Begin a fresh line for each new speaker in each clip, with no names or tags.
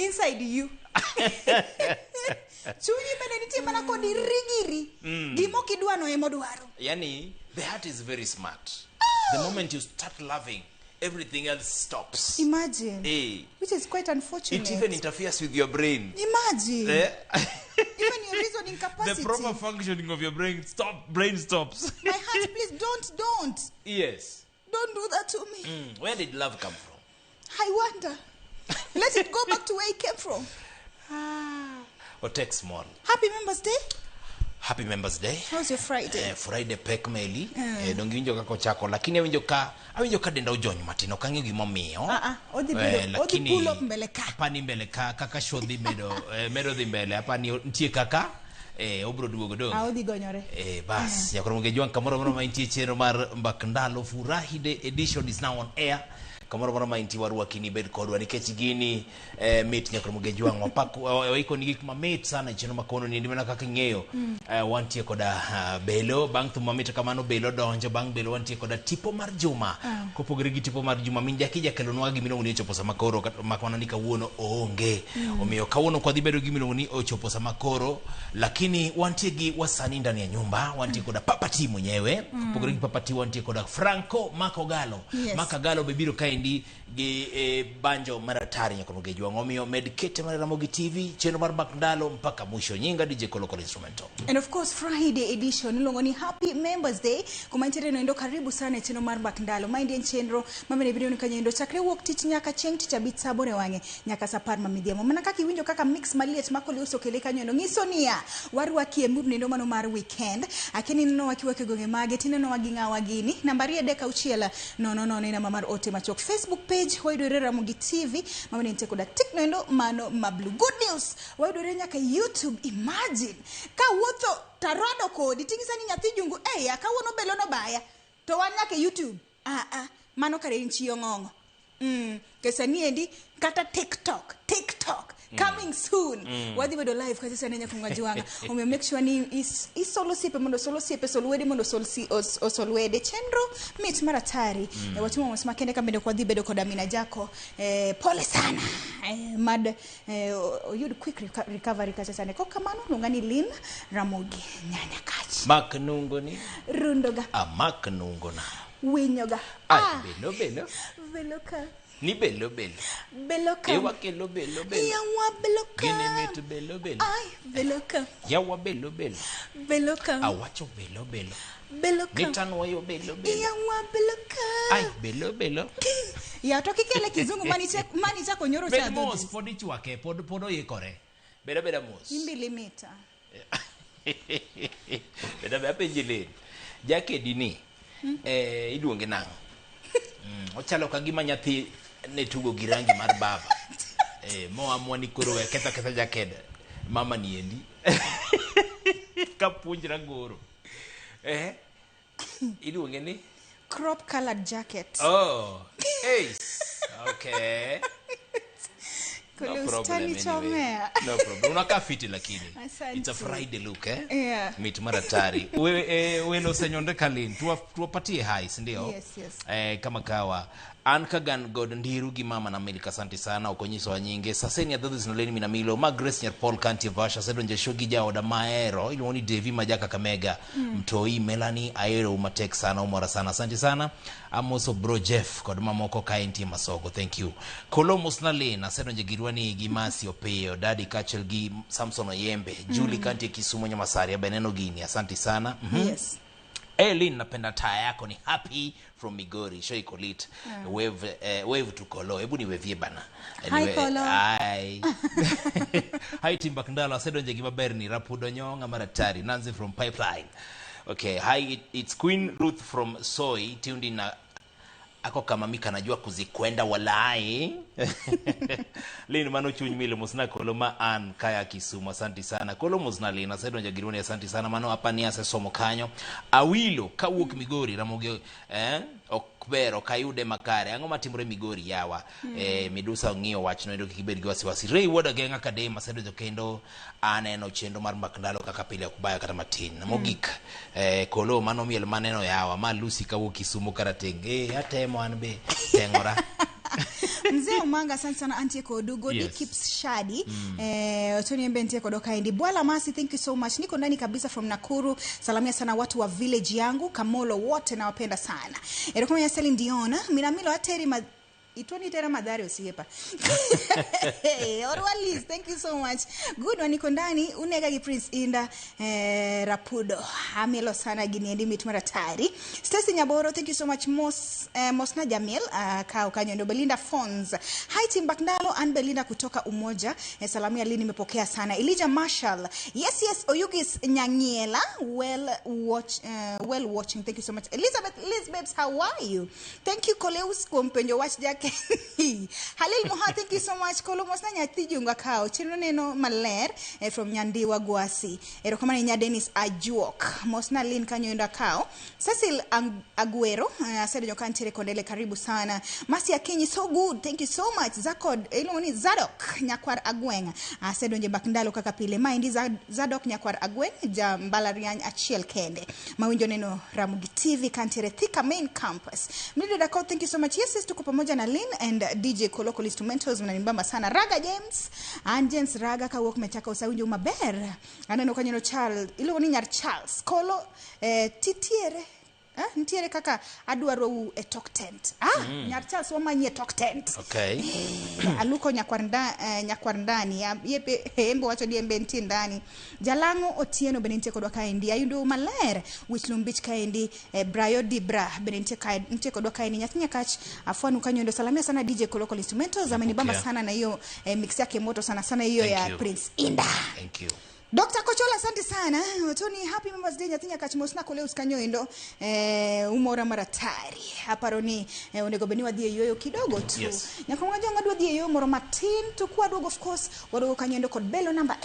Inside you. Chunyi bende nitie mana kod irigiri. Gima ok idwano ema odwaro.
Yani, the heart is very smart. The moment you start loving, everything else stops.
Imagine.
Eh.
Which is quite unfortunate.
It even interferes with your brain.
Imagine.
Eh?
Even your reasoning capacity.
The proper functioning of your brain stop brain stops.
My heart, please don't.
Yes.
Don't do that to me.
Where did love come from?
I wonder. Let it go back to where it came from.
Or take small.
Happy Members Day.
Happy Members Day.
How's your Friday?
Friday pek meli. Donge iwinjo kaka ochako, lakini awinjo ka denda ojony matin, ok ang'eyo gimomiyo.
Ah, ah, odhi bedo- odhi pull up mbele ka.
Apani mbele ka kaka show dhi medo dhi mbele, apani nitie kaka obro duogo dong.
Ah, odhi gonyore.
Bas, nyakoro Jwang' kamoro amora ma intie, chenro mar Mbak Ndalo Furahi Day edition is now on air. Kamoro amora ma intie, warwaki ni bed kodwa nikech gini mit. Nyakoro Jwang' waiko ni gik mamit sana e chenro ma kono ni mana kaka ing'eyo. Wantie koda Belo bang' thum mamit kamano, Belo donjo bang' Belo wantie koda tipo mar Juma. Kopogore gi tipo mar Juma, min Jaki jakelonwa gimiluongo ni ochopo sama koro, mak mana ni kawuono oonge. Omiyo kawuono ok wadhi bedo gi gimiluongo ni ochopo sama koro, lakini wantie gi wasanii ndani ya nyumba, wantie koda Papa T mwenyewe. Kopogore gi Papa T, wantie koda Franco Makogalo. Makagalo be biro kaendi gi banjo maratari. Nyakoro Jwang', omiyo med kete mar Ramogi TV, chenro mar Mbak Ndalo mpaka mwisho. Nyinga DJ Kolokolo Instrumental.
And of course, Friday edition iluongo ni Happy Members Day. Kuma intiere no endo, karibu sana e chenro mar Mbak Ndalo. Maendi en chenro mabende biro ni kanyo endo chakre wuok tich nyaka chieng' tich abich sa aboro e wang'e nyaka sa 10 ma midhiambo. Mana kaka iwinjo kaka mix maliet ma Koliuso okele kanyo endo ng'iso niya warwaki e mood nendo mano mar weekend. Akeni inenowa kiwuok e gwenge mage tinenowa gi ng'awa gini. Nambari 360 00 e namba mar ote machuok. Facebook page wayudore Ramogi TV mabende nitie koda tick no endo mano ma blue. Good news, wayudore nyaka YouTube. Imagine ka wuotho tarado kodi ting'isa ni nyathi jungu eya kawuono belo nobaya to wan nyaka e YouTube. Ah, ah, mano kare en chiyo ng'ong'o kesa niendi kata TikTok coming soon. Wadhi bedo live kacha sani nyakunga jiwanga. Omiyo make sure ni isolo osiepe mondo osol osiepe, sol wede mondo osol osol wede. Chenro mit mar atari. Watimo mos makende ka bende ok wadhi bedo koda Amina Jako. Pole sana, mad oyud quick recovery kacha sani. Kok kamano luonga ni Lin Ramogi Nyanya Kach.
Mak nungo ni
rundoga.
Amak nungo na
winyoga.
Ay, belo belo.
Beloka.
Ni belo belo.
Beloka.
Ewa kelo belo belo.
Yawa beloka.
Gini mit belo belo.
Ay, beloka.
Yawa belo belo.
Beloka.
Awacho belo belo.
Beloka.
Nitanwayo belo belo.
Yawa beloka.
Ay, belo belo.
Ya to kikele kizungu mani chako nyoro
Bed
cha
mos, pod ichwake, pod oikore. Beda beda mos.
Imbili mita.
Beda beda apenji lin. Jakedi ni iluonge nang'o? Ochalo ka gima nyathi ne tugo gi rangi mar baba. Moamua ni koro we ketho aketha jaked mama ni endi. Kapuonjra goro. Iluonge ni?
Crop colored jacket.
Oh, ace. Okay. No
Kule
problem
ustani
anyway.
chomea.
No problem. Unakaa fiti lakini.
Asante.
It's a Friday look, eh?
Yeah.
Mit maratari. Wewe welo osenyonde kalin. Tuwapatie hi, si ndio?
Yes.
Kama kawa. An kagan god ndiru gi mama na Milka, asante sana ok onyisowa nyinge. Saseni adhodhis noleni minamilo ma Grace Nyar Paul Kanti Vasha asedonjo e show gi jaoda mahero iluongo ni Devi Majaka Kamega. Mtoi Melanie ahero matek sana, umora sana, asante sana. Amoso bro Jeff kod mamoko ka entie Masogo, thank you. Kolo mosna Lin asedonjo girwa ni gi Masi Opiyo Dadi kaachiel gi Samson Oyembe Julie kantie Kisumo Nyamasaria be neno gini, asante sana.
Yes.
Hey, Lin, napenda taa yako, ni Happy from Migori. Show iko lit. Wave, wave to Kolo. Hebu niwevie bana.
Hi, Kolo.
Hi. Hi team Bakndalo, asedonje gi maber ni Rapudo Nyonga Maratari. Nancy from Pipeline. Okay, hi, it's Queen Ruth from Soy tuned in ako kama mika najua kuzikwenda walai. Lin mano chuny mile mosna Kolo ma an kaya Kisumu, asante sana Kolo mosna Lin asedonjo giruni, asante sana. Mano apani asesomo kanyo. Awilo kawuok Migori Ramogi ok ber, ok ayude makare. Ang'o matimore Migori yawa? Midusa ong'iyo wachno endo, kik ibed gi wasiwasi. Ray Wuod Ageng'a Kadem asedonjo kendo aneno chenro mar Mbak Ndalo kaka pile, ok bayo kata matin. Mogik, Kolo mano miel maneno yawa ma Lucy kawuok Kisumu Karateng', atemo an be teng'ora.
Mzee Omanga asante sana antie kodu. Godi
Yes.
keeps shadi. Tony Embe ntie kodo kaendi. Bwala Masi, thank you so much. Niko ndani kabisa from Nakuru. Salamia sana watu wa village yangu Kamolo wote nawapenda sana. Erokamano ya Celine Dion. Minamilo ateri ma Itwani tera madhari osiepa. Orwalis, thank you so much. Good one, niko ndani unega gi Prince Inda Rapudo. Amelo sana giniendi mit maratari. Stacy Nyaboro, thank you so much. Mosna Jamil, kao kanyo Belinda Fons. Hi team Bakndalo and Belinda kutoka Umoja. Salamia lini nimepokea sana. Elijah Marshall. Yes, yes, Oyugis Nyangiela, well watching. Thank you so much. Elizabeth Liz Babes, how are you? Thank you Koleus Kompenjo watch Jack. Halil Moha, thank you so much. Kolomos na nyathi junga kao. Chenro neno maler from Nyandiwa Gwasi. Erokamano nya Dennis Ajuok. Mosna Lin kanyo enda kao. Cecil Aguero, asedo nyokantere kondele karibu sana. Masi Akinyi, so good. Thank you so much. Zakod, iloni Zadok Nyakwar Agweng. Asedo nje bakndalo kaka pile. Maendi Zadok Nyakwar Agweng ja Mbalariany achiel kende. Mawinjo neno Ramogi TV kantere Thika main campus. Mlido Dako, thank you so much. Yes, tuko pamoja na Lynn and DJ Koloko Instrumentals mnanimbamba sana. Raga James and James Raga kawok mechaka usawinjo maber. Aneno kanyo Charles, iluongo ni nyar Charles. Kolo titiere. Ntiere kaka adwaro e talk tent. Nyar Charles wamanye talk tent.
Okay.
Aluko nyakwar ndani. Yepe embo wacho diembe ntie ndani. Jalango Otieno bende nitie kodwa kaendi. Ayudo maler Wichlum Beach kaendi. Brayo Dibra bende nitie kodwa kaendi. Nyathi Nyakach afuanu kanyo salamia sana DJ Koloko Instrumentals. Amenibamba sana na hiyo mix yake moto sana sana hiyo ya Prince Inda.
Thank you.
Dr. Kochola asante sana. Tony, happy Members Day nyathi Nyakach mosna kole uskanyo endo umora maratari. Aparoni onego beni wadhi e yoyo kidogo tu.
Yes.
Nyakonga jonga dwa dhi e yoyo moro matin to kwa duogo of course wadogo kanyo endo kod belo namba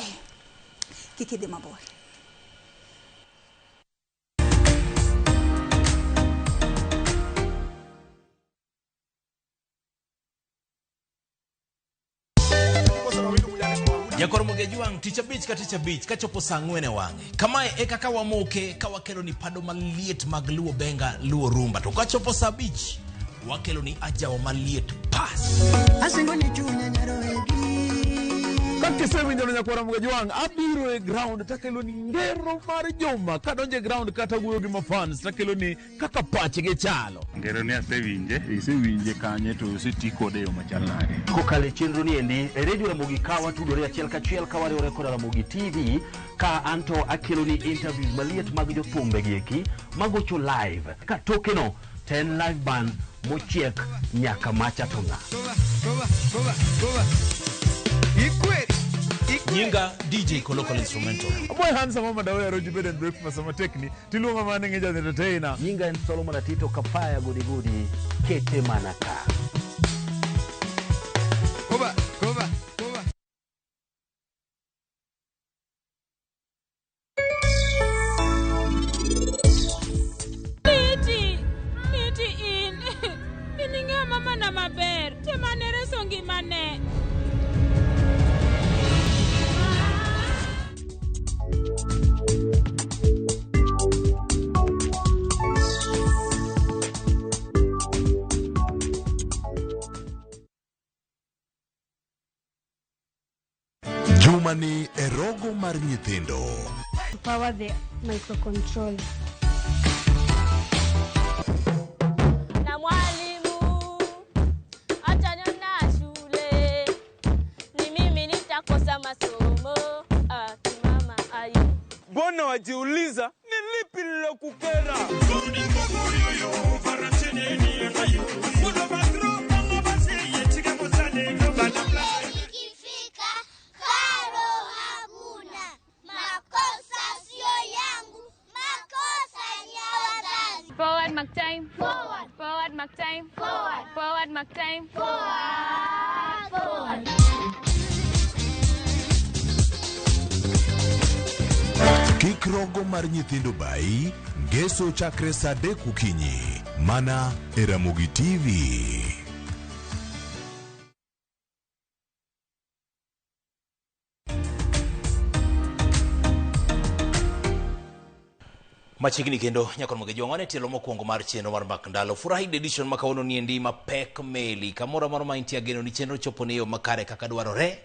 Kik idhi mabor.
Jakoromoge Jwang' tich abich ka tich abich kachopo saa ang'wen e wang'e. Kamae e kaka wamoke ka wakelo ni pado maliet mag Luo Benga, Luo Rumba. To kachopo saa abich wakelo ni ajawa maliet pas.
Kakisewinjo Nyakwaramogi Jwang' abiro e ground takelo ni ngero mar juma kadonje ground kata wuoyo gi mafans takelo ni kaka pachgi chalo.
Ngero ni asewinje, isewinje kanye to oseti kode e yo machal nade.
Kokalo e chenro ni endi e redio Ramogi ka watudore achiel kachiel ka wariwore kod Ramogi TV ka anto akelo ni interviews maliet mag jothumbe gi eki magocho live ka tokeno to en live band mochiek nyaka macha to ng'a.
Nyinga DJ Koloko Instrumental.
Boy handsome mama dawe roji bed and breakfast sama tekni tiluonga mane ngeja entertainer.
Nyinga en Solomon Atito Kapaya gudi gudi kete manaka.
Koba koba koba.
Niti niti in. Ininga mama na maber. Temanere songi mane.
Jumani e rogo mar nyithindo.
To power the microcontroller.
Na mwalimu ataniona shule, ni mimi nitakosa masomo. Mama ayu.
Mbona wajiuliza ni lipi lilokukera?
Forward mark time. Forward. Forward mark time. Forward. Forward mark time. Forward. Forward.
Kik rogo mar nyithindo bai, ngeso chakre saa adek okinyi, mana e Ramogi TV.
Machiegni kendo nyakon mogejo wane tielo mokwongo mar chenro mar Mbak Ndalo. Furahi edition ma kawuono niendi mapek meli. Kamoro amora ma intie ageno ni chenro chopo ni yo makare kaka dwarore.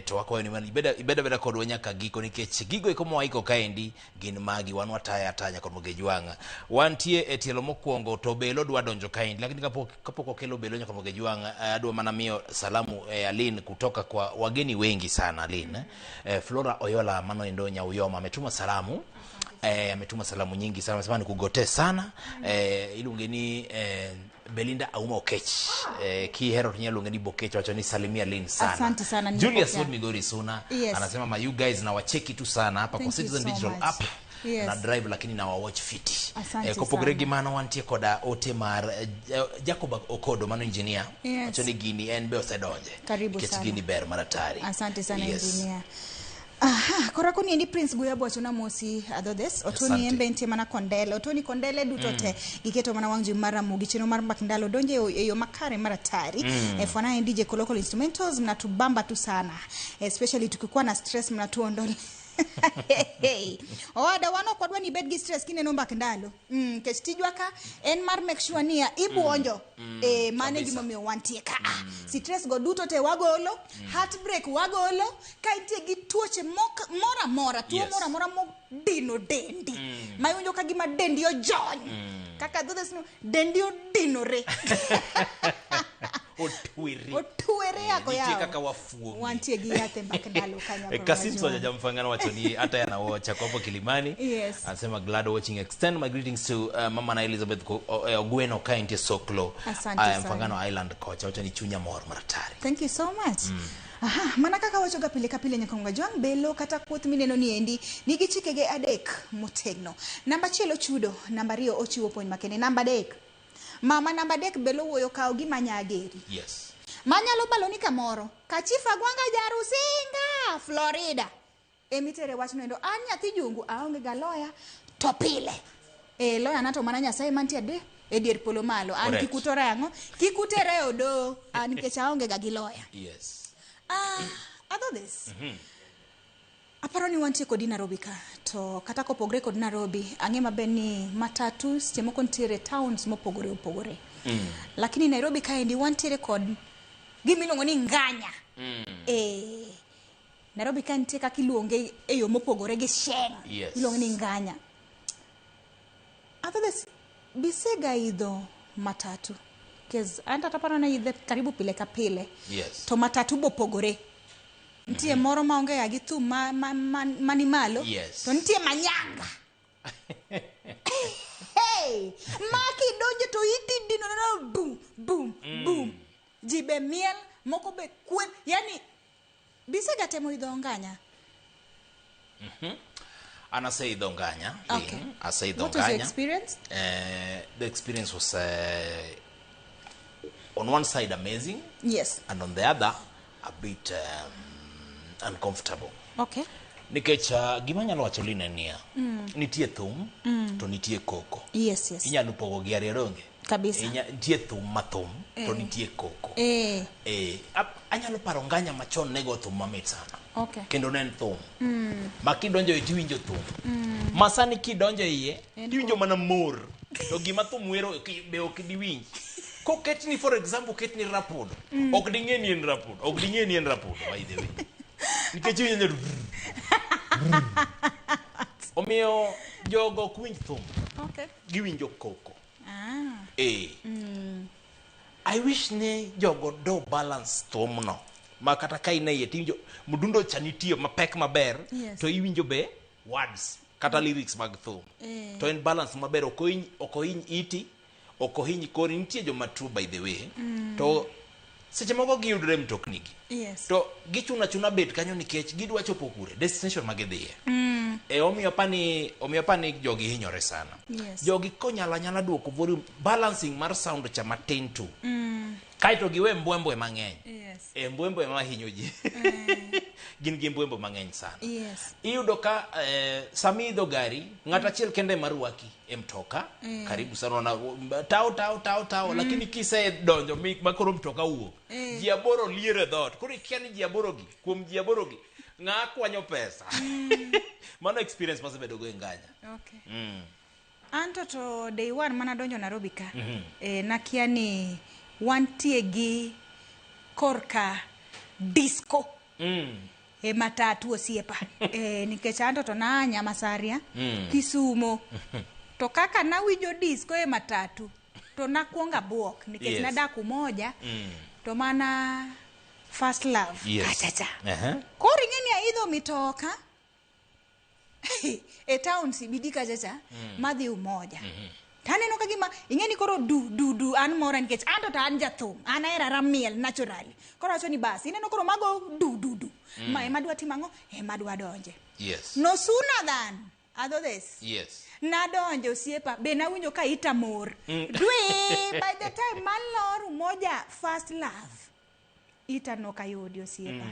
To wakwayo ni mondo ibed abeda kodwa nyaka giko nikech gigo eko mwaiko kaendi gin magi wan wataya ataya nyakon mogejo wang'a. Wantie e tielo mokwongo to Belo dwa donjo kaendi lakini kapok okelo Belo nyakon mogejo wang'a adwa mana miyo salamu Aline kutoka kwa wageni wengi sana Aline. Flora Oyola mano endo Nyauyoma ametuma salamu. Ametuma salamu nyingi sana, anasema nikugote sana. Iluonge ni Belinda Auma Okech. Kihero tunya luonge ni Bokech, wacho ni salimia Lynn sana.
Asante sana.
Julius Wood Migori Suna
Yes.
anasema ma you guys na wacheki tu sana hapa kwa
Thank you
Citizen
so
Digital
much.
app.
Yes.
Na drive lakini na wa watch fiti.
Asante
Kopogore
sana.
gi mano wantie koda ote mar Jacob Okodo mano engineer.
Yes.
Wacho ni gini en be osedonje.
Karibu
Nikech
sana.
gini ber maratari.
Asante sana
Yes.
engineer. Aha, kora koni endi Prince Guyabo wachona mosi adhodes otoni
Asante.
embe entie mana kondele otoni kondele duto te giketo mana wang' jowi mar Ramogi chenro mar Mbak Ndalo donje e yo makare mar atari. Fwana en DJ Kolokolo Instrumentals mnatubamba tu sana especially tukikuwa na stress mnatuondole. Owada wan ok wadwa ni ibed gi stress kineno Mbak Ndalo. Nikech tijwa ka en mar make sure niya ibuonjo. Mano e
Kabisa.
gimomiyo wantie ka. Stress go duto te wagolo, heartbreak wagolo, ka intie gi tuoche moro amora, tuo
Yes.
moro amora modino dendi. Ma iwinjo ka gima dendi ojony. Kaka dhodhes no, dendi odinore.
Otwere.
Otwere yako
Nitie
yawa.
kaka wafuogi.
Wantie gi yath e Mbak Ndalo kanyo.
Kasim Soja Jamfangana wacho ni hata yanawocha kwa hapo Kilimani.
Yes.
Anasema glad watching. Extend my greetings to Mama na Elizabeth Ogweno kaintie Soklo.
Asante sana.
Mfangano Island kocha wacho ni chunya mor maratari.
Thank you so much. Aha, mana kaka wachoga pile ka pile nyakonga jwang' belo kata kuoth mineno ni endi nigi chikege adek motegno. Namba achiel ochudo, namba ariyo ochiwo puonj makende, namba adek. Mama namba adek belo wuoyo kawo gima nyageri.
Yes.
Manyalo baloni kamoro. Kachifa Gwanga Jarusinga, Florida. Emitere wachno endo an nyathi jungu aonge ga loya to pile. Loya na to mana Nyasaye mantie ade e dier polo malo. An
Correct.
kikutora ang'o? Kikutere odo an nikech aonge ga gi loya.
Yes.
Other this. Aparo ni wantie kodi Nairobi ka to kata kopogre kod Nairobi ang'e maber ni matatu seche moko nitiere towns mopogore opogore. Lakini Nairobi kaendi wantiere kod gima iluongo ni nganya. Nairobi ka nitie kaka iluonge e yo mopogore gi sheng.
Yes.
Iluongo ni nganya. Other this bisega idho matatu. Kez an tata aparo ni idhe karibu pile ka pile.
Yes.
To matatu bopogore. Nitie moro maonge ga gi thum mani malo.
Yes.
To nitie manyanga. Hey, ma kidonjo to iti dino no boom boom boom. Ji be miel, moko be kwen, yani bisega temo idho nganya.
An aseidho nganya.
Okay.
Aseidho
What was your
nganya.
experience?
The experience was on one side amazing.
Yes.
And on the other a bit uncomfortable.
Okay.
Nikech gima anyalo wacho Lina en niya, nitie thum to nitie koko.
Yes, yes.
Inyalo pogo gi ariyo donge?
Kabisa.
Nitie thum ma thum to nitie koko. Anyalo paro nganya machon ne go thum mamit sana.
Okay.
Kendo ne en thum. Ma kidonjo e tiwinjo thum. Ma sani kidonjo iye tiwinjo mana mor. To gima thum wero be ok diwinj. Koketni for example ketni rapodo. Ok ding'e ni en rapodo. Ok ding'e ni en rapodo by the way. Nikech iwinjo Omiyo jogo ok winj thum.
Okay.
Giwinjo koko.
Ah.
I wish ne jogo do balance thumno. Ma kata ka in e iye tiwinjo mdundo cha nitie mapek maber.
Yes.
To iwinjo be words kata lyrics mag thum. To en balance maber ok ohiny iti, ok ohiny kori. Nitie joma tuo by the way. To seche moko giyudore mtoknigi.
Yes.
To gichuno achuna bet kanyo nikech gidwa chopo kure destination ma gidhiye. Omiyo pani jogi hinyore sana.
Yes.
Jogi konyalo anyala duoko volume balancing mar sound cha matin tu. Kaeto giwe mbwembwe mang'eny.
Yes.
Mbwembwe ma hinyo ji. Gin gi mbwembwe mang'eny sana.
Yes.
Iyudo ka sama iidho gari ng'ato achiel kende ema rwaki e mtoka. Karibu sana na tao tao tao tao lakini kisedonjo ma koro mtoka wuok. Ji aboro liero e dhoot. Koro ikia ni ji aboro gi kuom ji aboro gi ng'a kwanyo pesa. Mano experience masebedo go e nganya.
Okay. Anto to day one mana donjo Nairobi ka. Nakia ni wantie gi korka disco. E matatu osiepa. Nikech anto to naa Nyamasaria, Kisumo. To kaka nawinjo disco e matatu, to nakwongo abuok nikech nadak Umoja, to mana first love. Kachacha. Koro ing'e ni aidho mitoka e town CBD kachacha madhi Umoja. Taneno ka gima ing'e ni koro du du du an mora nikech anto to an jathum, an ahero miel naturally. Koro awacho ni bas, ineno koro mago du du du. Ma ema dwa timo ang'o? Ema dwa donje. No sooner than adho this. Nadonjo osiepa, be nawinjo ka ita mor. Dwe, by the time malor Umoja first love. Ita nok ayudi osiepa.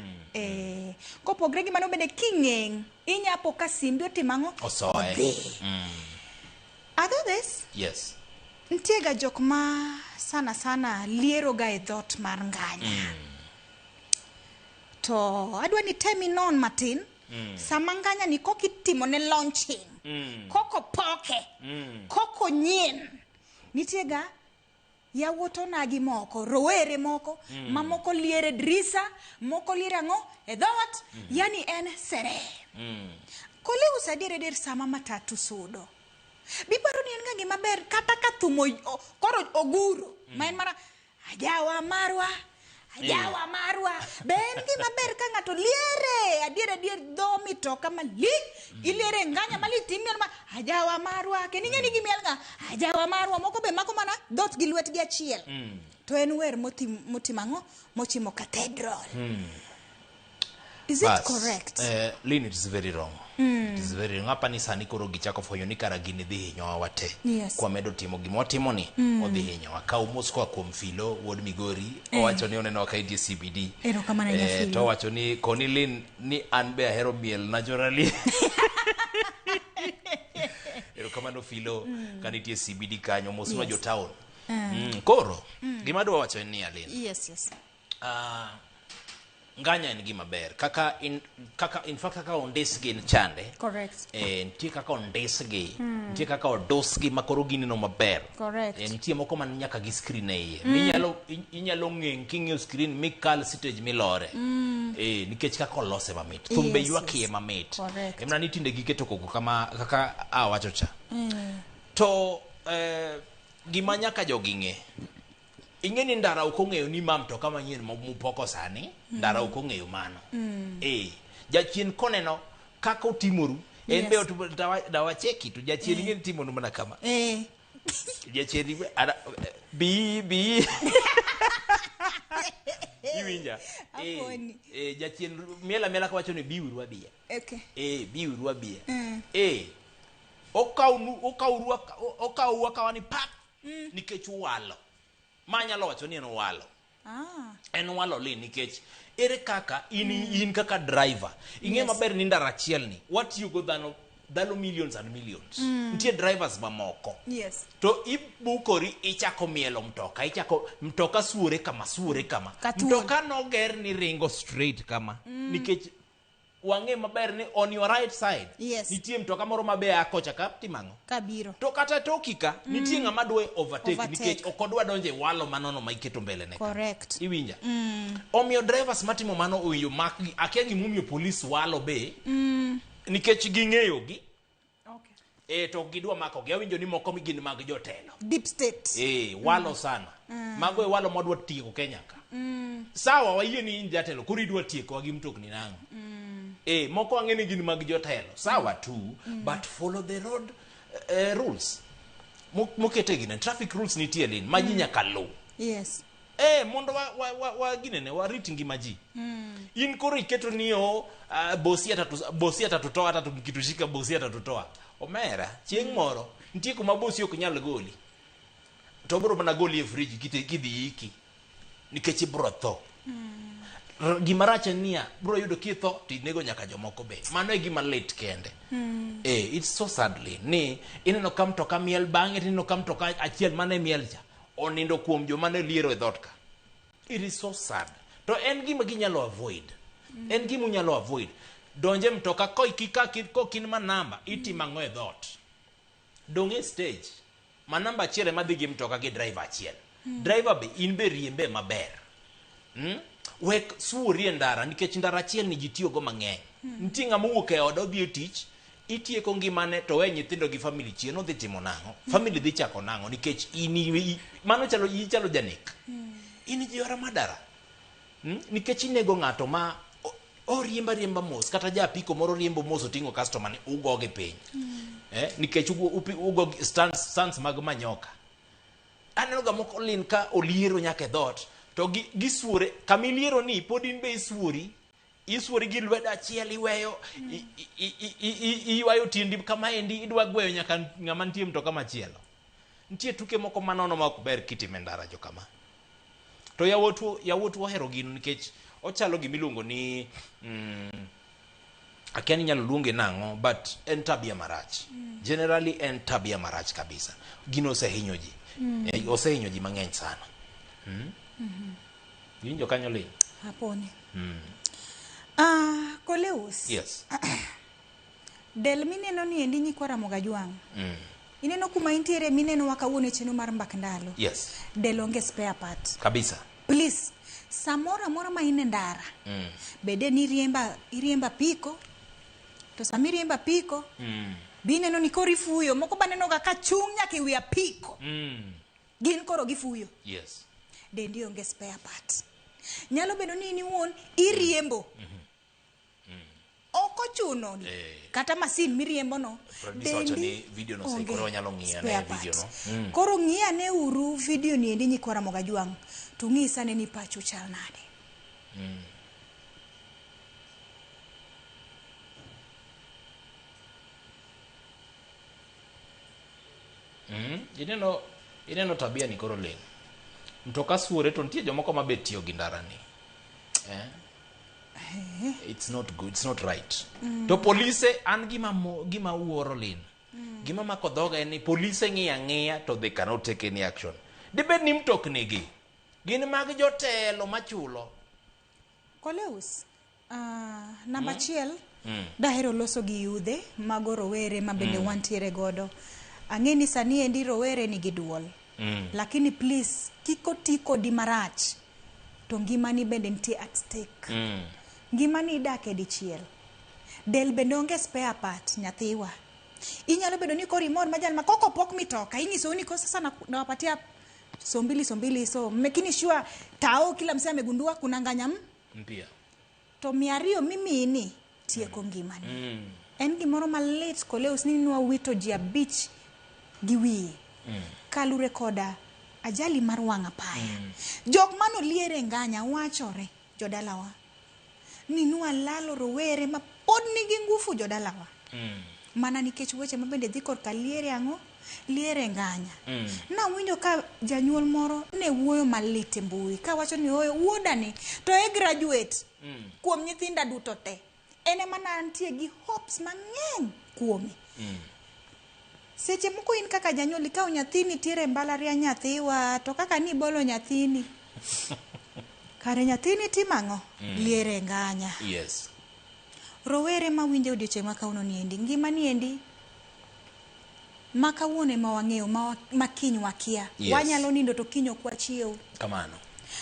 Kopogre gi mano bende king'eng, inyapo ka simbi otimo ang'o?
Osoe.
Odhi. Adho this, nitie ga jok ma sana sana liero ga e dhot mar nganya. To adwa ni tem inon matin. Sama nganya ni kok itimo ne launching. Koko poke. Koko nyien. Nitie ga yawuot onagi moko, rowere moko, mamoko liere drisa, moko liere ang'o e dhoot, yani en sere. Koleus adier adier sama matatu sudo. Biparo ni en ga gima ber kata ka thum koro oguro, ma en mana ajawa marwa, ajawa marwa. Be en gima ber ka ng'ato liere adier adier dho mitoka malich, iliere nganya malich timiel ma ajawa marwa, kendo ing'e ni gimiel ga ajawa marwa, moko be mako mana dhot gi lwetgi achiel. To en wer motimo ang'o? Mochimo cathedral. Is it
Bas,
correct?
Lynn, it is very wrong. It is very wrong. Apa ni sani koro gichako fwenyo ni kara gini dhi hinyowa wate. Kwamedo timo gima watimo ni, odhi hinyowa. Kaw mos koa kuom Filo, wuod Migori, owacho ni oneno ka intie CBD.
Erokamano ahinya, Filo.
To owacho ni koni Lynn ni an be ahero miel naturally. Erokamano Filo, ka nitie CBD kanyo, mos nwa jo town. Koro, gima adwa wacho en niya, Lynn.
Yes.
Nganya en gima ber. Kaka in fact kaka ondisgi en chande.
Correct.
Nitie kaka ondisgi, nitie kaka odusgi ma koro gineno maber.
Correct.
Nitie moko man nyaka gi screen e iye. Inyalo ng'eng king'iyo screen mikal stage milore. Nikech kaka olose mamit. Thumbe ywak iye mamit.
Correct.
Emna ni tinde giketo koko kama kaka awacho cha. To gima nyaka jogi ng'e. Ing'e ni ndara ok ong'eyo ni ma mtoka manyien mupoko sani, ndara ok ong'eyo mano. Jachien koneno kaka otimoru, en be dawacheki to jachien ing'e ni timonu mana kama. Jachien bi bi. Iwinja?
Aponi.
Jachien miel amiela kawacho ni biuru abiya.
Okay.
Biuru abiya. Okawnu akawa ni pap nikech uwalo. Ma anyalo wacho ni en walo. En walo li nikech ere kaka in kaka driver ing'e maber ni ndara achiel ni watiyogo dhano millions and millions. Nitie drivers mamoko. To ibukori ichako mielo mtoka, ichako mtoka suore kama, suore kama.
Katuon.
Mtoka noger ni ringo straight kama. Nikech wang'e maber ni on your right side. Nitie mtoka moro mabe a kocha ka timang'o.
Kabiro.
To kata toki ka, nitie ng'ama dwa overtake
Overtake.
nikech ok odwa donjo e walo manono ma iketo mbele ne ka.
Correct.
Iwinja? Omiyo drivers matimo mano owinjo makgi, akia gimomiyo police walo be. Nikech ging'eyo gi. To gidwa makogi. Awinjo ni moko gin mag jotelo.
Deep state.
Walo sana. Mago e walo mwadwa tieko Kenya ka. Sawa, wayie ni in jatelo, koro idwa tiekowa gi mtokni nang'o? Moko ang'e ni gin mag jotelo. Sawa tu, but follow the road rules. Mokete gine, traffic rules nitie Lynn, ma ji nyaka luw. Mondo wa ginene, warit ngima ji. In koro iketo ni o, bosi atatutoa, hata tukitushika bosi atatutoa. Omera, chieng' moro, nitie kuma bosi ok nyal goli. To obiro mana goli e fridge kidhi iki. Nikech ibiro tho. Gima rach en niya, biro yudo kitho to inego nyaka jomoko be. Mano e gima lit kende. It's so sadly ni ineno ka mtoka miel bang'e to ineno ka mtoka achiel mane miel cha onindo kuom joma ne liero e dhoot ka. It is so sad. To en gima ginyalo avoid. En gima unyalo avoid. Donje mtoka koiki ka kokin ma namba itimo ang'o e dhoot. Dong' e stage ma namba achiel ema dhi gi mtoka gi driver achiel. Driver be in be riembe maber. Wek suori e ndara nikech ndara achiel ni ji tiyogo mang'eny. Nitie ng'ama owuok e ode odhi e tich, itieko ngimane to we nyithindo gi family chien odhi timo nang'o? Family dhi chako nang'o nikech in mano chalo ichalo janek. In jihera madara. Nikech inego ng'ato ma oriemba riemba mos kata ja apiko moro riembo mos oting'o customer ni ugogi piny. Nikech ugo stands mag manyoka. Aneno ga moko lin ka oliero nyaka e dhoot to gisuore kama iliero ni pod in be isuori. Isuori gi lwedo achiel iweyo iywayo tiendi kama endi idwa gweyo nyaka ng'ama nitie mtoka machielo. Nitie tuke moko manono ma ok ber kitime ndara jokama. To yawuotwa ohero gino nikech ochalo gimiluongo ni akia ni inyalo luonge nang'o but en tabia marach. Generally en tabia marach kabisa. Gino osehinyo ji. Osehinyo ji mang'eny sana. Iwinjo kanyo Lin?
Apone. Koleus.
Yes.
Del mineno ni endi nyikwa Ramogi Ajwang'. Ineno kuma intiere mineno wa kawuono e chenro mar Mbak Ndalo.
Yes.
Del onge spare part.
Kabisa.
Please, samoro amora ma in e ndara, bede ni iriemba piko, to sama iriemba piko, bineno ni koro ifuyo, moko baneno ga ka chung' nyaka e wi apiko. Gin koro gifuyo.
Yes.
Dendi onge spare part. Nyalo bedo ni in iwuon iriembo. Ok ochuno kata masin miriembo no.
Dendi video no sei koro wanyalo ng'iyo ane video no.
Koro ng'i ane uru video ni endi nyikwa Ramogi Ajwang'. To ng'isa ane ni pachu chal nade.
Ineno tabia ni koro ling. Mtoka suore to nitie jomoko ma be tiyo gi ndara ni. It's not good, it's not right. To polise an gima wuoro Lin. Gima mako dhoga en ni polise ng'iyo ang'iya to they cannot take any action. Dibed ni mtokni gi gin mag jotelo machulo.
Koleus, namba achiel dahero loso gi yudhe mago rowere ma bende wantiere godo. Ang'e ni sani endi rowere nigi duol. Lakini please kik oti kodi marach to ngimani bende nitie at stake. Ngimani idak e dichiel. Del bende onge spare part nyathiwa. Inyalo bedo ni koro imor ma jal ma koko pok mitoka inyisou ni ko sasa nawapatia so mbili so making sure tao kila msee amegundua kuna nganya
mpya.
To 200 mimini tieko ngimani. En gimoro malit Koleus ni nwawito ji 5 gi wiye. Kalure koda ajali mar wang' apaya. Jok manoliere nganya wachore jodalawa ni nwalalo rowere ma pod nigi ngufu jodalawa. Mana nikech weche ma bende dhi korka liere ang'o? Liere nganya. Nawinjo ka janyuol moro ne wuoyo malit e mbui kawacho ni oyo wuodani to e graduate kuom nyithinda duto te. En ema ne antie gi hopes mang'eny kuome. Seche moko in kaka janyuol ikawo nyathini nitiere e mbalariany nyathiwa to kaka nibolo nyathini. Kare nyathini timo ang'o? Liere nganya.
Yes.
Rowere mawinjo odiochieng' ma kawuono ni endi, ngima ni endi ma kawuono ema wang'eyo ma kiny wakia.
Yes.
Wanyalo nindo to kiny ok wachiew.
Kamano.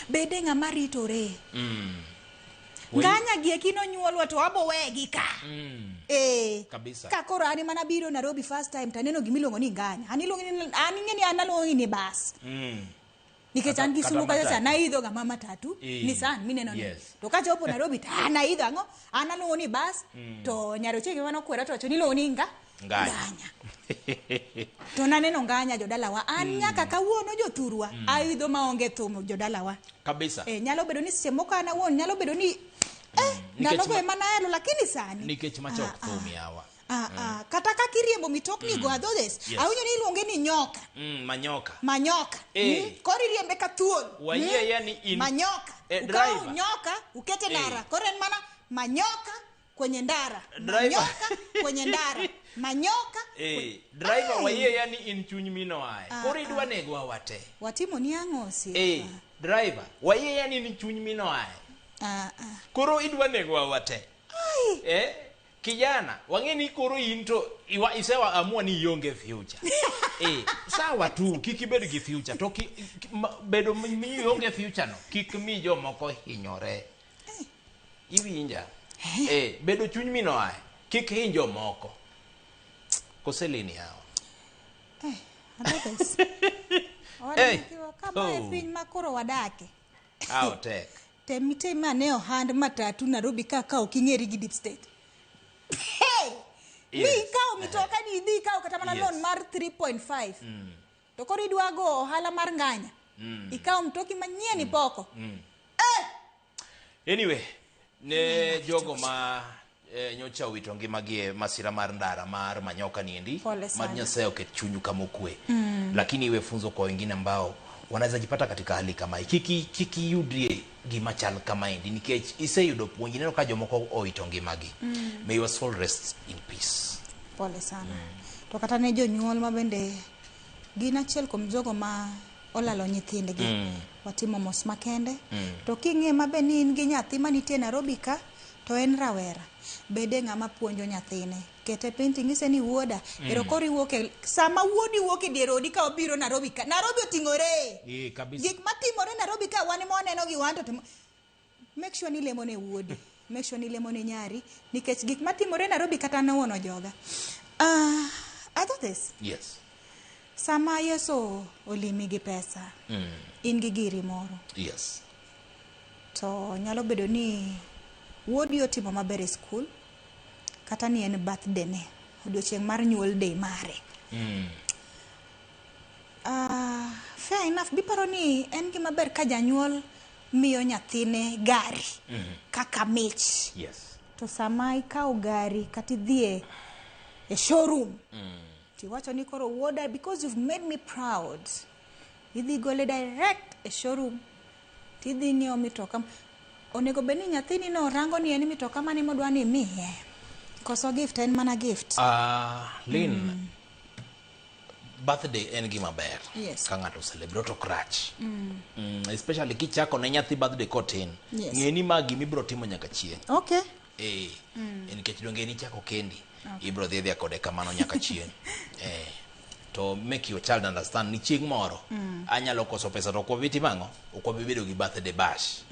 Bede ng'ama ritore. Nganya gi eki nonyuolwa to wabo wegi ka.
Kabisa.
Ka koro an mana biro Nairobi first time to aneno gimiluongo ni nganya. An iluongo ni an ing'e ni an aluongo ni bus. Nikech an Kisumu kacha cha naidho ga mama tatu Nissan mineno ni. To kachopo Nairobi to an aidho ang'o? An aluongo ni bus to nyarochege mane okwera to wacho ni iluongo ni nganya. To naneno nganya jodalawa. An nyaka kawuono jothurwa aidho maonge thum jodalawa.
Kabisa.
Nyalo bedo ni seche moko an awuon nyalo bedo ni ndalogo ema nahero lakini sani
nikech machok thum yawa.
Kata kaka iriembo mitokni go adhodes, awinjo ni iluonge ni nyoka.
Manyoka.
Manyoka. Koro iriembe ka thuol.
Wayie yani in
manyoka. Ukawo nyoka ukete ndara. Koro en mana manyoka kwenye ndara. Manyoka kwenye ndara. Manyoka.
Driver wayie yani in chuny mino ae. Koro idwa nego wate.
Watimo ni ang'o osiepa?
Driver wayie yani in chuny mino ae. Koro idwa nego wate. Kijana, wang'e ni koro in to isewa amua ni ionge future. Sawa tu, kik ibed gi future. To bedo mi ionge future no, kik mi jomoko hinyore. Iwinja? Bedo chuny minoae, kik hiny jomoko. Koselini hawa.
Adhodes.
Hey.
Kama e piny ma koro wadake.
Ao tek.
Tem item ane ohand matatu Nairobi ka ok ing'eri gi deep state. Hey!
Yes.
Ni ikawo mitoka ni idhi ikawo kata mana loan mar 3.5. To koro idwa go ohala mar nganya. Ikawo mtoki manyien ipoko.
Anyway, ne jogo ma nyocha owito ngimagi e masira mar ndara mar Manyoka niendi,
Pole sana.
mad Nyasaye oket chunyu kama okwe. Lakini iwe funzo kwa wengine ambao wanaweza jipata katika hali kama hii. Kiki yudie gima chal kama endi nikech iseyudo puonj, ineno ka jomoko owito ngimagi. May your soul rest in peace.
Pole sana. To kata ne jonyuol ma bende gin achiel kuom jogo ma olalo nyithindgi. Watimo mos makende. To king'e mabe ni in gi nyathi manitie Nairobi ka, to en rawera. Bede ng'ama puonjo nyathine. Kete piny ting'ise ni wuoda, ero koro iwuok e, sama wuodi wuok e dier odi ka obiro Nairobi ka. Nairobi oting'ore.
Kabisa.
Gik matimore Nairobi ka wan ema waneno gi wan to timo. Make sure ni lemo ne wuodi. Make sure ni lemo ne nyari. Nikech gik matimore Nairobi kata ne joga. I thought this.
Yes.
Sama Yesu olimi gi pesa, in gi giri moro,
Yes.
to nyalo bedo ni wuodi otimo maber e skul, kata ni en birthday ne, odiochieng' mar nyuol day mare. Fair enough, biparo ni en gima ber ka janyuol miyo nyathine gari kaka mich.
Yes.
To sama ikawo gari kata idhi e showroom, tiwacho ni koro wuoda, because you've made me proud, idhi gole direct e showroom, tidhi ng'iewo mitoka. Onego bed ni nyathini no rango ni en mitoka mane modwa ni imiye. Koso gift en mana gift.
Lynn, birthday en gima ber.
Yes.
Ka ng'ato celebrate ok rach. Especially kichako ne nyathi birthday kotin.
Yes.
Ng'e ni ma gima ibiro timo nyaka chieng'.
Okay.
Nikech donge nichako kendi, ibiro dhi adhiya kode kamano nyaka chieng'. To make your child understand ni chieng' moro anyalo koso pesa to ok wabi timo ang'o? Ok wabi bedo gi birthday bash.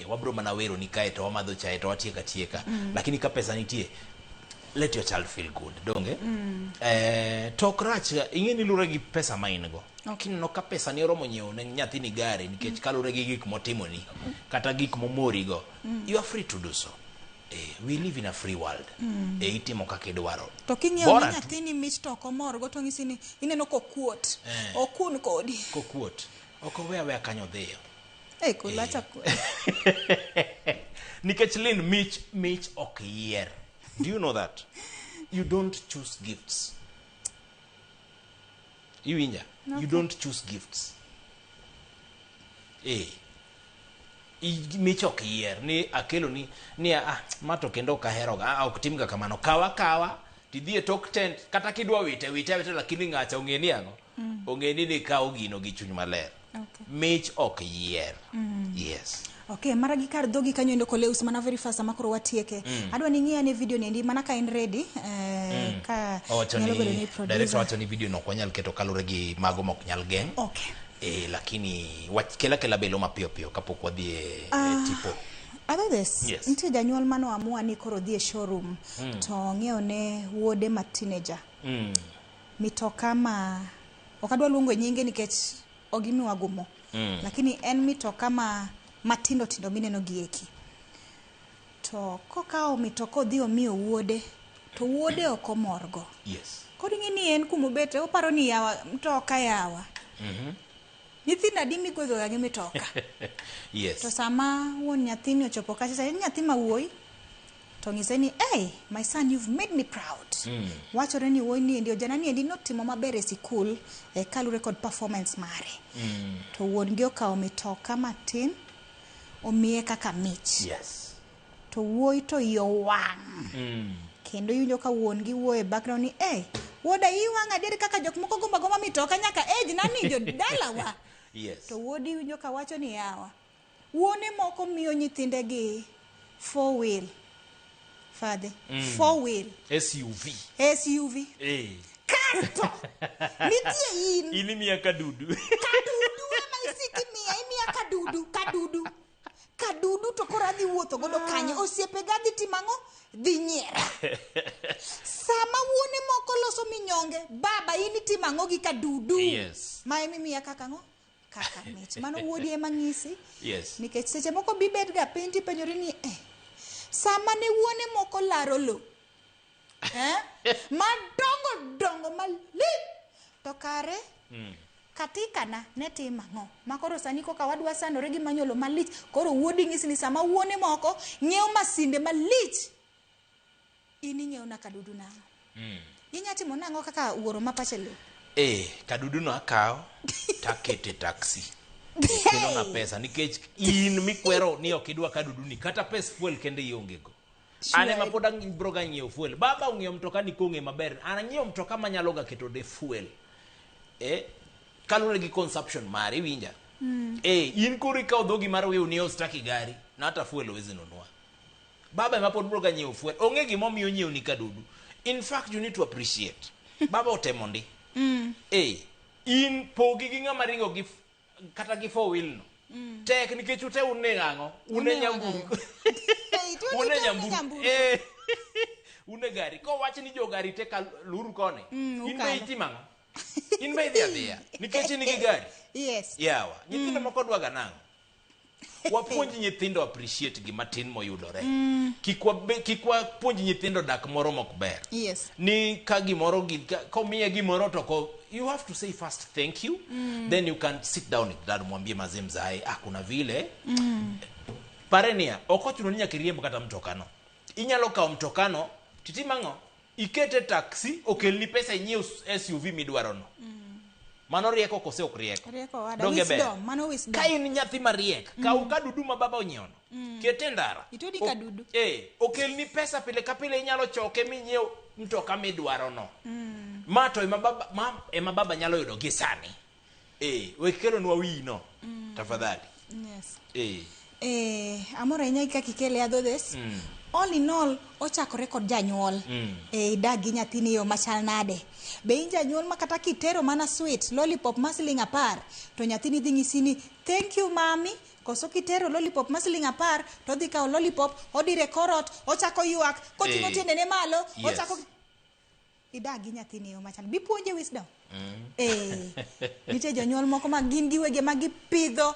Wabiro mana wero ni kae to wamadho chae to watieko atieka. Lakini ka pesa nitie, let your child feel good, donge? To ok rach, ing'e ni lure gi pesa ma in go. Kineno ka pesa ni oromo nyiewo ne nyathini gari nikech kaluwore gi gik motimoni kata gik momori go, you are free to do so. We live in a free world. Itimo kaka idwaro.
To king'iewo ne
Bora tu
nyathini mich to ok omorgo to ng'isi ni ineno kokuot. Okun kodi.
Kokuot. Ok owe aweya kanyo dhiyo.
Kulacha kuot.
Nikech Lynn, mich ok yier. Do you know that? You don't choose gifts. Iwinja? You don't choose gifts. Mich ok yier ni akelo ni ma to kendo ok aheroga, ok timga kamano. Kawa kawa tidhi e tok tent kata kidwa wite wite awita, lakini ng'acha ong'e ni ang'o? Ong'e ni nikawo gino gi chuny maler.
Okay.
Mich ok yier. Yes.
Okay, mara gi kar dhogi kanyo endo koleus mana very fast sama koro watieke. Adwa ni ng'i ane video niendi mana ka en ready, ka
Owacho
nyalo
ni
bedo ni
director
producer.
wacho ni video no ok wanyal keto kaluwore gi mago mok nyal geng'.
Okay.
Lakini wach kela kela belo mapiyo piyo kapok wadhi e tipo.
Other this,
Yes.
nitie janyuol mano amua ni koro dhi e showroom to ng'iewo ne wuode ma teenager mitoka ma ok adwa luongo nyinge nikech ok gimiwa gumo. Lakini en mitoka ma matindo tindo mineno gi eki. To kokawo mitoka odhi omiyo wuode, to wuode ok omorgo.
Yes.
Koro ing'e ni en kumobete oparo ni yawa mtoka yawa. Nyithindo adi migwedhoga gi mitoka?
Yes.
To sama wuon nyathini ochopo kacha cha, en nyathi ma wuoyi, to ng'ise ni, hey, my son, you've made me proud. Wachore ni wuoyi ni endi, ojana ni endi notimo maber e sikul, kaluwore kod performance mare. To wuon gi okawo mitoka matin, omiye kaka mich.
Yes.
To wuoyi to iye owang'. Kendo iwinjo ka wuon gi wuoyo e background ni, hey, wuoda iyi wang' adier kaka jok moko gombo agomba mitoka nyaka age na ni jodalawa.
Yes.
To wuodi winjo ka wacho ni yawa. Wuone moko miyo nyithindegi 4 wheel. Fadhe. Four wheel.
SUV.
SUV.
Eh.
Kasto nitie in.
In imiya kadudu.
Kadudu ema isiki miya, imiya kadudu, kadudu. Kadudu to koro adhi wuotho godo kanye? Osiepe ga dhi timo ang'o? Dhi nyiera. Sama wuone moko loso minyonge, baba in itimo ang'o gi kadudu?
Yes.
Ma ema imiya kaka ang'o? Kaka mich. Mano wuodi ema ng'isi.
Yes.
Nikech seche moko bibet ga piny tipenjori ni eh, sama ne wuone moko laro lo eh? Madongo dongo malich to kare katikana ne timo ang'o ma koro sani koka wadwa sandore gi manyolo malich koro wuodi ng'isi ni sama wuone moko ng'iewo masinde malich in ing'iewo na kadudu nang'o inya timo nang'o kaka wuoro ma pache lo
Eh, kadudu no akawo takete taxi. Kelo na pesa nikech in mikwero ni ok idwa kadudu ni kata pes fuel kende ionge go. An ema pod abro ga ng'iewo fuel. Baba ong'iewo mtoka ni kong'e maber. An ang'iewo mtoka manyalo ga keto ne fuel. Eh, kaluwore gi consumption mare iwinja. Eh, in koro ikawo dhogi mar wiu ni ostaki gari na hata fuel huwezi nunua. Baba ema pod bro ga nyiewo fuel. Onge gimomiyo onyiewo ni kadudu. In fact you need to appreciate. Baba otemo ndi. Eh, in pogi gi ng'ama ringo gi kata gi four wheel no. Tek nikech ute un ne ang'o? Un e nyamburko. Un e nyamburko. Eh. Un e gari. Kowach ni jo gari te ka luru koni. In be
ukalo.
itimo ang'o? In be idhi adhiya. Nikech in gi gari.
Yes.
Yawa. Nyithindo moko dwa ga nang'o? Wapuonj nyithindo appreciate gima tin moyudore. Kik wapuonj nyithindo dak moro mok ber.
Yes.
Ni ka gimoro gi komiye gimoro to ko you have to say first thank you. Then you can sit down with dad, mwambie mazee mzae, ah, kuna vile pare niya ok ochuno ni nyaka iriemb kata mtokano inyalo kawo mtokano titimo ang'o ikete taxi okelni pesa inyiew SUV midwarono mano rieko kose ok rieko
Rieko wada.
Donge ber?
Wisdom. Mano wisdom.
Ka in nyathi mariek kaw kadudu ma baba onyiewono kete ndara.
Itudi kadudu.
Eh, okelni pesa pile ka pile inyalo choke minyiew mtoka midwarono ma to ema baba, ma ema baba nyalo yudo gi sani eh, wek kelonwa wino tafadhali.
Yes.
Eh.
Eh, amor ahinya gi kaka ikele adhodhes. All in all, ochakore kod janyuol. Eh, idag gi nyathini e yo machal nade? Be in janyuol ma kata kitero mana sweet lollipop ma siling 10 to nyathini dhi ng'isi ni thank you mami, koso kitero lollipop ma siling 10 to odhi kawo lollipop odire korot ochako ywak koting'o tiendene malo ochako idag gi nyathini e yo machal bipuonje wisdom. Eh, nitie jonyuol moko ma gin giwege ma gipidho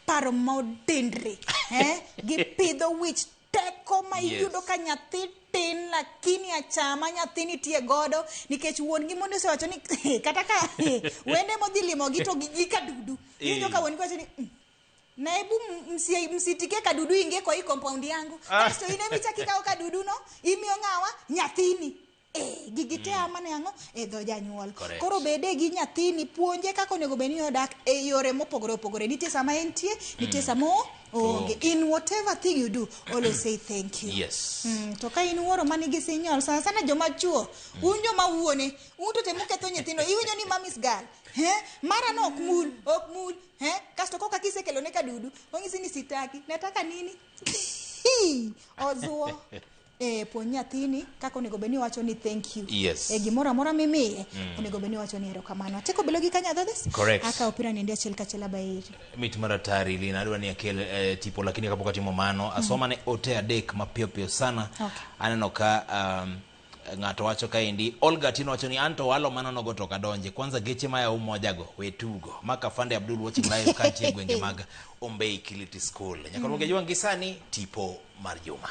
paro modindre eh? Gipidho wich teko ma iyudo ka nyathi tin lakini achama nyathi nitie godo nikech wuon gi mondo osewacho ni kata ka wende modhi limogi to gi kadudu iwinjo ka wuon gi wacho ni na hebu msitikie kadudu ingie kwa hii compound yangu." Kasto in ema ichako ikawo kadudu no imiyo ng'awa nyathini. Eh, gigi te a mana ang'o e dho janyuol.
Correct.
Koro bede gi nyathini puonje kaka onego bed ni odak e yore mopogore opogore. Nitie sama entie, nitie sama oonge. In whatever thing you do, always say thank you.
Yes.
To ka in wuoro manigi sinyol sana sana joma chuo un joma wuone un to temuketho nyithindo iwinjo ni mommy's girl eh? Mara no ok mul ok mul eh? Kasto koka kisekelone kadudu ong'isi ni sitaki nataka nini ozuo eh, puonj nyathini kaka onego bed ni owacho ni thank you.
Yes.
E gimoro amora mimiye onego bed ni owacho ni erokamano. Ateko bilo gi kanya dhodhes.
Correct.
Akawo opira niendi achiel kachiel abairi.
Mit maratari lina adwa ni akel tipo lakini kapok atimo mano asoma ne ote adek mapiyo piyo sana.
Okay.
Aneno ka ng'ato wacho kaendi Olga Tino wacho ni anto walo mano nogo to kadonje kwanza geche maya umoja go we tugo maka Fande Abdul watching live kantie e gwenge mag Ombei Kiliti School nyaka mm. Jwang' gi sani tipo mar juma.